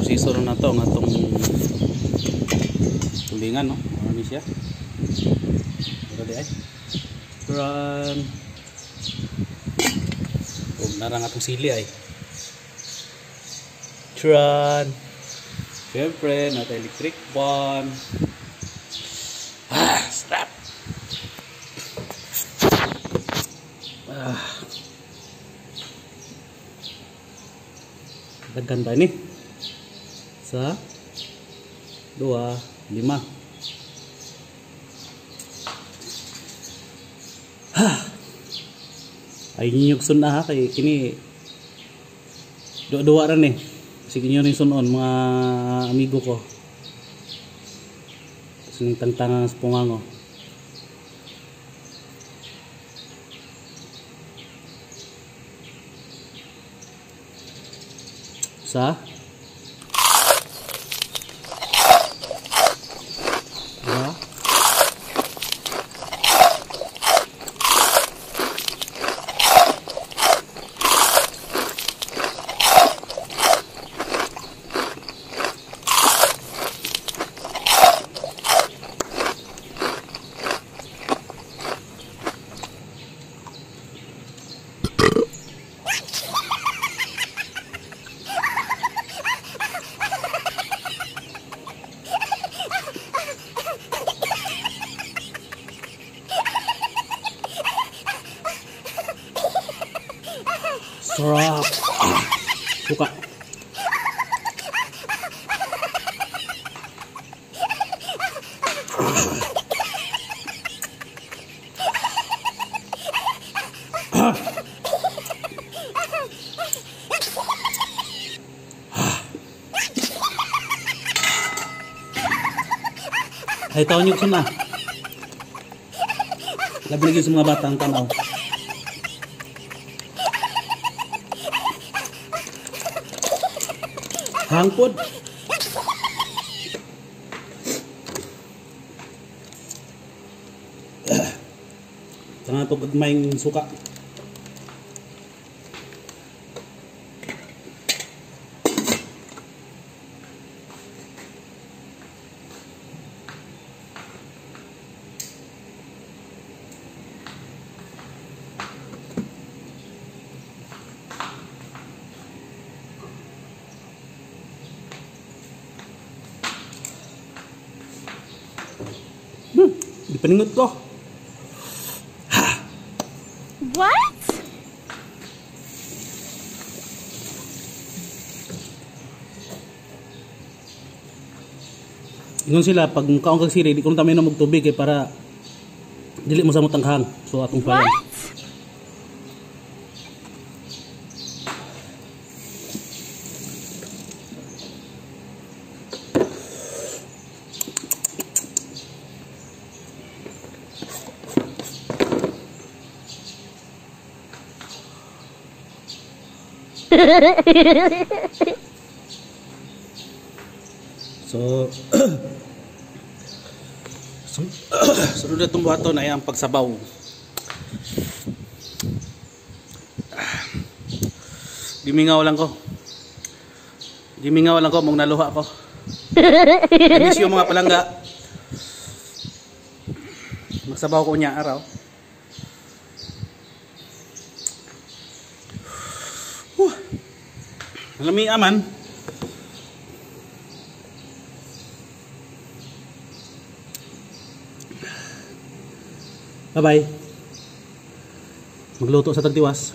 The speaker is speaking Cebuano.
Proseso na to ang atong tulingan, no? Ano ni siya? Pero di ay. Run. Oh, narang atong sili ay. Tran. Siyempre, nata electric fan. Ah, sarap. Ah. Daghan ba ni? Sa 2, 5. Ha. Ay ninyog sun ha kay kini duwa-duwa ra ni. Sige niyo rin sunon mga amigo ko. Sining tangtangan sa pungango. Sa 2, Sarap. Suka. Ay taon niyo na. Labi lagi sa mga batang tanaw. Hangpod. Tanga to gagmayng suka. Di paningot ko. Ha. What? Ingon sila pag mukaon kag sili di kuno ta minom og tubig kay para dili mo samot ang kahang. So atong payan. So, sunod na itong buhaton ay ang pagsabaw. Gimingaw lang ko. Gimingaw lang ko, mong naluha ko. I miss you mga palangga. Magsabaw ko niya araw. Lami aman. Bye bye. Magluto sa tagtiwas.